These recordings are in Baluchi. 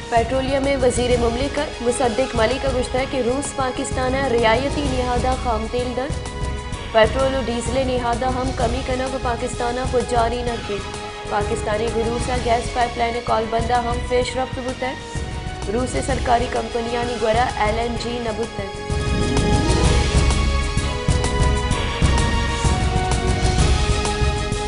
پٹرولیم ءِ وزیر مملکت مصدق ملک ءَ گوشتگ کہ روس پاکستان ءَ رعایتی نہاد ءَ خام تیل دنت، پٹرول ءُ ڈیزل ءِ نہاد ءَ ہم کمی کنگ ءُ پاکستان ءَ پجاری نہ بیت۔ پاکستان ءِ گوں روس ءَ گیس پائپ لائن ءِ کالبند ءَ ہم پیش رفت بوتگ۔ روس ءِ سرکاری کمپنیانی گورا ایل این جی نہ بوتگ۔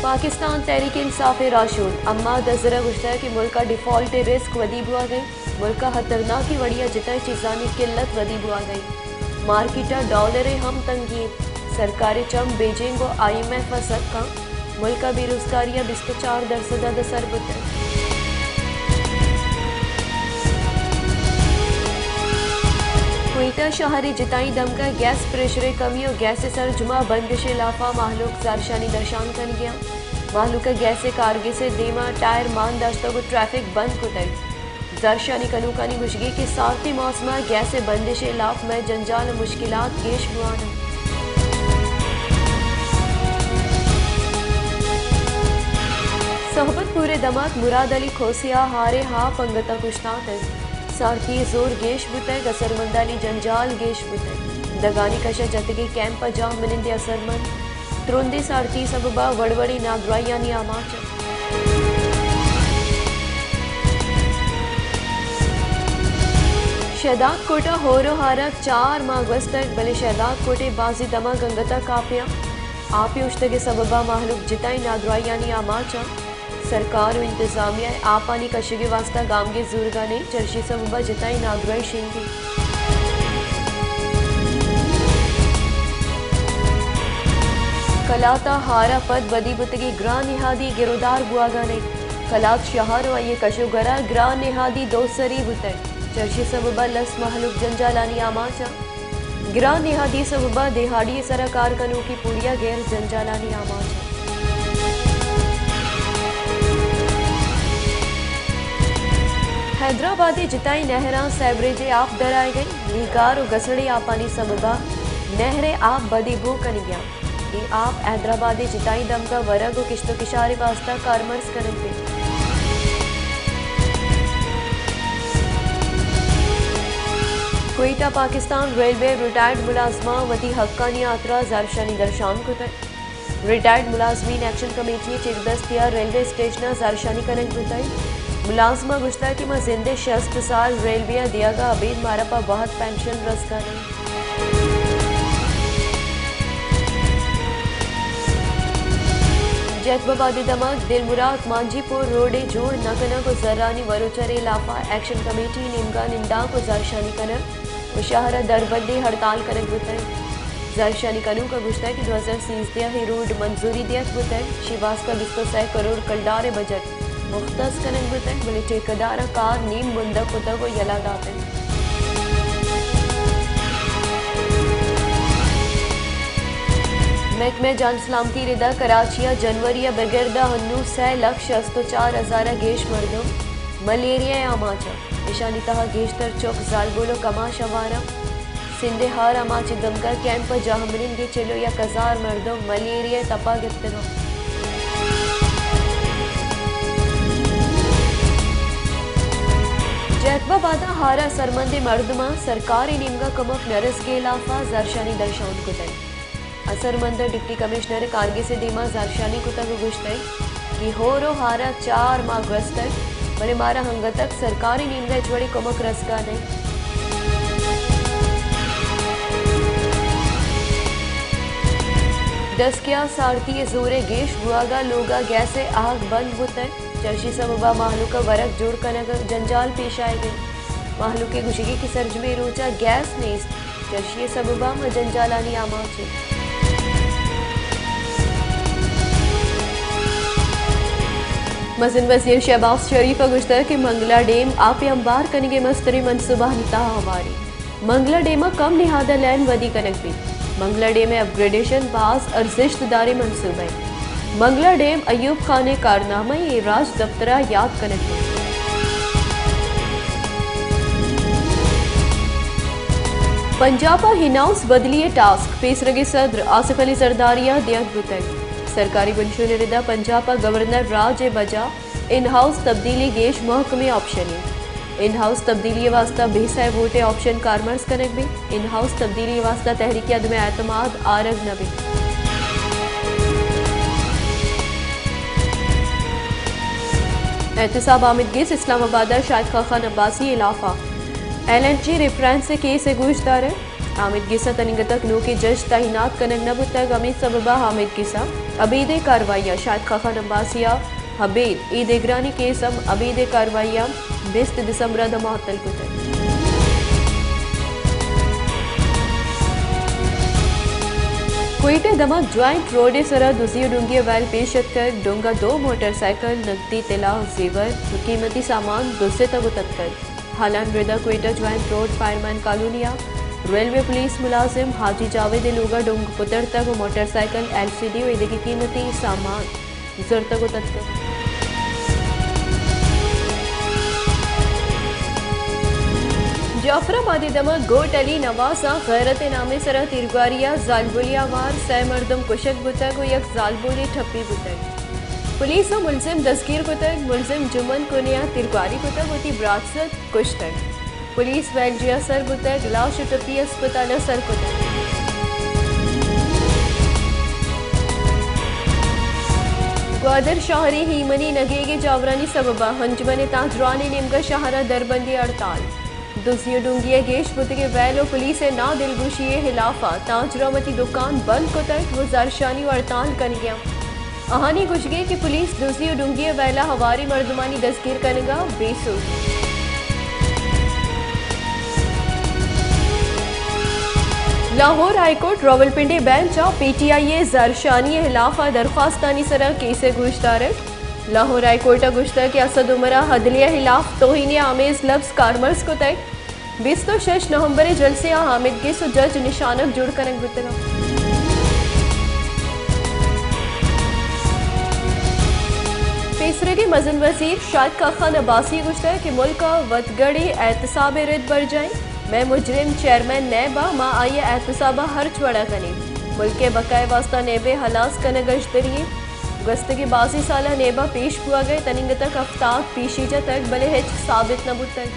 پاکستان تحریک انصاف ءِ راہشون حماد اظہر ءَ گوشتگ کہ ملک ءَ ڈیفالٹ ءِ رسک ودی بوگ ءَ انت، ملک ءَ ہترناکیں وڑے ءَ جتائیں چیزانی قلت ودی بوگ ءَ انت، مارکیٹ ءَ ڈالر ءِ ہم تنگی انت، سرکار ءِ چم بیجنگ ءُ آئی ایم ایف ءَ سک انت، ملک ءَ بے روزگاری ءَ بیست ءُ چار درسد ءَ داں سر بوتگ۔ کوئٹہ شہر ءِ جتائیں دمگ ءَ گیس پریشر ءِ کمی ءُ گیس ءِ سرجم ءَ بندش ءِ لاف ءَ مہلوک زہرشانی درشان کنگ ءَ انت۔ مہلوک ءَ گیس ءِ کارگس ءِ دیم ءَ ٹائر مان داشتگ ءُ ٹریفک بند کتگ۔ زہرشانی کنوکانی گوشگ ءَ کہ سارتی موسم ءَ گیس ءِ بندش ءِ لاف مئے جنجال ءُ مشکلات گیش بوان انت۔ صحبت پور ءِ دمگ مراد علی کھوسے ءَ ہار ءِ آپ انگت ءَ کشتاتگ۔ سارتی ءِ زور گیش بوتگ، اثرمندانی جنجال گیش بوتگ۔ دگانی کش ءَ جتگیں کیمپ ءَ جاہ منندیں اثرمند۔ ترندیں سارتی ءِ سبب ءَ وڑ وڑیں نادراہیانی آماچ انت۔ شہداد کوٹ ءَ ہور ءُ ہار ءَ چار ماہ گوستگ، بلے شہداد کوٹ ءِ بازیں دمگ انگت ءَ کاپیاں۔ آپ ءِ اوشتگ ءِ سبب ءَ مہلوک جتائیں نادراہیانی آماچ انت۔ سرکار ءُ انتظامیہ ءِ آپانی کشگ ءِ واستہ گامگیج زورگ ءَ نہ انت، چرشی سبب ءَ جتائیں نادراہی شنگ انت۔ کلات ءَ ہار ءَ پد ودی بوتگیں گران نہادی گرودار بوگ ءَ نہ انت۔ کلات شہر ءُ آئی ءِ کش ءُ گور ءَ گران نہادی دوسری بوتگ، چرشی سبب ءَ لس مہلوک جنجالانی آماچ انت۔ گران نہادی ءِ سبب ءَ دیہاڑی ءِ سرا کار کنوکیں پوڑی ءَ گیر جنجالانی آماچ انت۔ حیدرآباد ءِ جتائیں نہراں سیوریج ءِ آپ در آیگ ءَ انت، لیگار ءُ گسڑی آپانی سبب ءَ نہر ءِ آپ بدی بو کنگ ءَ انت۔ اے آپ حیدرآباد ءِ جتائیں دمگ ءَ ورگ ءُ کشت ءُ کشار ءِ واستہ کارمرز کنگ بیت۔ کوئٹہ، پاکستان ریلوے ءِ ریٹائرڈ ملازماں وتی حقانی ہاترا زہرشانی درشان کتگ۔ ریٹائرڈ ملازمین ایکشن کمیٹی ءِ چیردستی ءَ ریلوے اسٹیشن ءَ زہرشانی کنگ بوتگ۔ ملازماں گوشتگ کہ ما زند ءِ شست سال ریلوے ءَ دیگ ءَ ابید مارا پہ وہد پنشن رسگ ءَ نہ انت۔ جیکب آباد ءِ دمگ دل مراد مانجی پور روڈ ءِ جوڑ نہ کنگ ءُ زرانی وروچر ءِ لاف ءَ ایکشن کمیٹی ءِ نیمگ ءَ نندانک ءُ زہرشانی کنگ ءُ شہر ءَ دربندی ہڑتال کنگ بوتگ۔ زہرشانی کنوک ءَ گوشتگ کہ دو ہزار سیزدہ ءَ اے روڈ منظوری دیگ بوتگ، شی واستہ بیست ءُ سئے کروڑ کلدار ءِ بجٹ مختص کنگ بوتگ، بلے ٹھیکیداراں کار نیم بندگ کتگ ءُ یلہ داتگ۔ محکمہ جان سلامتی ءِ ردا کراچی ءَ جنوری ءَ بگر داں ہنو سئے لکھ شست ءُ چار ہزار ءَ گیش مردم ملیریا ءِ آماچ انت۔ ایشانی تہا گیشتر چک، زالبول ءُ کماش ہوار انت۔ سندھ ءِ ہار آماچ ءِ دمگ ءَ کیمپ ءَ جاہ منندگیں چل ءُ یک ہزار مردم ملیریا ءِ تپ ءَ گپتگ انت۔ جیکب آباد ءَ ہار ءَ اثرمندیں مردماں سرکار ءِ نیمگ ءَ کمک نہ رسگ ءِ ہلاف ءَ زہرشانی درشان کتگ۔ اثرمنداں ڈپٹی کمشنر ءِ کارگس ءِ دیما زہرشانی کتگ ءُ گوشتگ کہ ہور ءُ ہار ءَ چار ماہ گوستگ، بلے مارا انگت تک سرکار ءِ نیمگ ءَ ہچ وڑیں کمک رسگ ءَ نہ انت۔ دسکیا سارتی ءِ زور ءِ گیش بوہگ ءَ لوگ ءَ گیس ءِ آہگ بند بوتگ، چرشی سبب ءَ مہلوک ءَ ورگ جوڑ کنگ ءَ جنجال پیش آیگ ءَ انت۔ مہلوک ءِ گوشگ ءَ کہ سرجمیں روچ ءَ گیس نیست، چرشی ءِ سبب ءَ ما جنجالانی آماچ ایں۔ مزن وزیر شہباز شریف ءَ گوشتگ کہ منگلا ڈیم آپ ءِ امبار کنگ ءِ مستریں منصوبہانی تہا ہوار انت۔ منگلا ڈیم ءَ کم نہاد ءَ لین ودی کنگ بیت۔ منگلا ڈیم ءِ اپگریڈیشن باز ارزشت داریں منصوبہ انت۔ منگلا ڈیم ایوب خان ءِ کارنامہ ءَ راج دپتر ءَ یات کنگ بیت۔ پنجاب ءَ ان ہاؤس بدلی ءِ ٹاسک پیسرگیں صدر آصف علی زرداری ءَ دیگ بوتگ۔ سرکاری بنشون ءِ ردا پنجاب ءَ گورنر راج ءِ بجا ان ہاؤس تبدیلی گیش مہکمیں آپشنے۔ ان ہاؤس تبدیلی ءِ واستہ بے سئے ووٹ ءِ آپشن کارمرز کنگ بیت۔ ان ہاؤس تبدیلی ءِ واستہ تحریک عدم اعتماد آرگ نہ بیت۔ احتساب حامد گس اسلام آباد ءَ شاہد خاخان عباسی ءِ ہلاف ءَ ایل این جی ریفرنس ءِ کیس ءَ گوشدار ات۔ حامد گس ءَ تنیگتک نوکیں جج تعینات کنگ نہ بوتگ، ہمے سبب ءَ حامد گس ءَ ابیدیں کاروائی ءَ شاہد خاخان عباسی ءَ ابید اے دگرانی کیس ہم ابیدیں کاروائی ءَ بیست دسمبر ءَ دمعطل کتگ۔ کوئٹہ دمگ جوائنٹ روڈ ءِ سرا دزی ءُ ڈنگی ءِ ویل پیش اتکگ، ڈنگ ءَ دو موٹر سائیکل، نقدی طلا، زیور ءُ قیمتی سامان دزتگ ءُ تتکگ۔ حالان ردا Quetta joint road fireman colony ءَ ریلوے پولیس ملازم حاجی جاوید ءِ لوگ ءَ ڈنگ پترتگ ءُ motorcycle, L C D ءُ ایدگہ قیمتی سامان زرتگ ءُ تتکگ۔ جعفر آباد ءِ دمگ گوٹ علی نواز ءَ غیرت ءِ نام ءِ سرا تیرگواری ءَ زالبولے ءَ ہوار سئے مردم کشگ بوتگ ءُ یک زالبولے ٹپی بوتگ۔ پولیس ءَ ملزم دزگیر کتگ، ملزم جمن کنے ءَ تیرگواری کتگ، وتی برات زد، کشتگ۔ پولیس ویل جاہ ءَ سر بوتگ، لاش ءُ ٹپی اسپتال ءَ سر کتگ۔ گوادر شہر ءِ ایمنی نگیگ ءِ جاورانی سبب ءَ انجمن تاجرانی نیمگ ءَ شہر ءَ دربندی ہڑتال۔ دزی ءُ ڈنگی ءِ گیش بوتگیں ویل ءُ پولیس ءِ نادلگوشی ءِ ہلاف ءَ تاجراں وتی دکان بند کتگ ءُ زہرشانی ءُ ہڑتال کنگ ءَ اَنت۔ آہانی گوشگ اِنت کہ پولیس دزی ءُ ڈنگی ءِ ویل ءَ ہواریں مردمانی دزگیر کنگ ءَ بے سوج۔ لاہور ہائی کورٹ راولپنڈی بینچ ءَ پی ٹی آئی ءِ زہرشانی ءِ ہلاف ءَ درخواستانی سرا کیس ءِ گوشدارگ۔ لاہور ہائی کورٹ ءَ گوشتگ کہ اسد عمر ءَ عدلیہ ءِ ہلاف توہین آمیز لبز کارمرز کتگ۔ بیست ءُ شش نومبر ءِ جلسہ ءَ حامد گس ءُ جج نشانگ جوڑ کنگ بوتگ اَنت۔ پیسریگیں مزن وزیر شاہد خاخان عباسی ءَ گوشتگ کہ ملک ءَ وتگڑیں احتساب ءِ رد برجاہ اِنت۔ مئے مجرم چیئرمین نیب ءَ، ما آئی ءِ احتساب ءَ ہرچ وڑ ءَ کنیں۔ ملک ءِ بقا ءِ واستہ نیب ءِ ہلاس کنگ اژدری اِنت۔ گوستگیں بازیں سال ءَ نیب ءَ پیش بوگ ءَ تنیگتک ہفتاد پیشی جتگ، بلے ہچ ثابت نہ بوتگ۔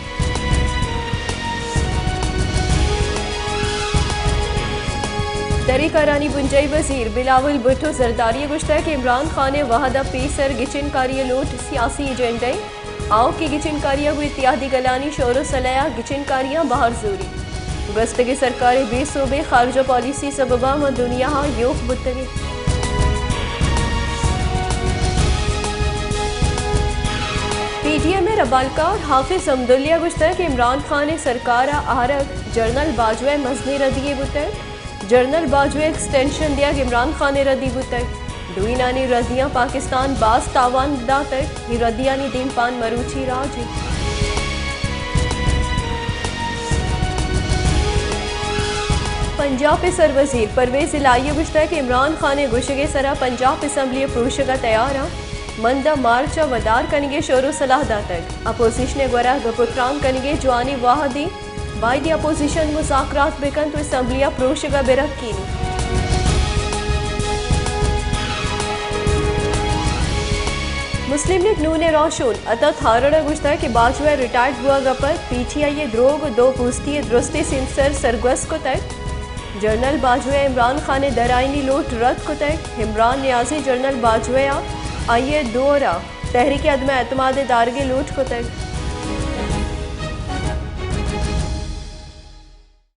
دری کارانی بنجاہی وزیر بلاول بھٹو زرداری ءَ گوشتگ کہ عمران خان ءِ وہد ءَ پیسر گچین کاری ءِ لوٹ سیاسی ایجنڈہ اِنت۔ آؤکیں گچین کاری ءَ گوں اتحادی گلانی شور ءُ صلہ ءَ گچین کاریاں بہر زوری۔ گوستگیں سرکار ءِ بے سوبیں خارجہ پالیسی سبب ءَ ما دنیا ءَ یوک بوتگ ایں۔ پی ڈی ایم ءِ ربالکار حافظ حمدلی ءَ گوشتگ کہ عمران خان ءِ سرکار ءَ آرگ جنرل باجوہ ءِ مزنیں ردی یے بوتگ۔ جنرل باجوہ ءَ ایکسٹینشن دیگ عمران خان ءِ ردی بوتگ۔ دوئینانی ردیاں پاکستان باز تاوان داتگ، اے ردیانی دیمپان مروچی راج اِنت۔ پنجاب ءِ سروزیر پرویز الہی ءَ گوشتگ کہ عمران خان ءِ گوشگ ءِ سرا پنجاب اسمبلی ءِ پروشگ ءَ تیار آں۔ من داں مارچ ءَ ودار کنگ ءِ شور ءُ سلاہ داتگ۔ اپوزیشن ءِ گورا گپ ءُ تران کنگ ءِ جوانیں وہدے، بائدیں اپوزیشن مذاکرات بہ کنت ءُ اسمبلی ءَ پروشگ ءَ بہ رکینیت۔ مسلم لیگ نون ءِ راہشون عطا تھارڑ ءَ گوشتگ کہ باجوہ ءِ ریٹائرڈ بوگ ءَ پد پی ٹی آئی ءِ دروگ ءُ دو پوستی ءِ درستیں سیمسر سرگوز کتگ۔ جنرل باجوہ ءَ عمران خان ءِ درآیینی لوٹ رد کتگ۔ عمران نیازی جنرل باجوہ ءَ آئی ءِ دور ءَ تحریک عدم اعتماد ءِ دارگ ءِ لوٹ کتگ۔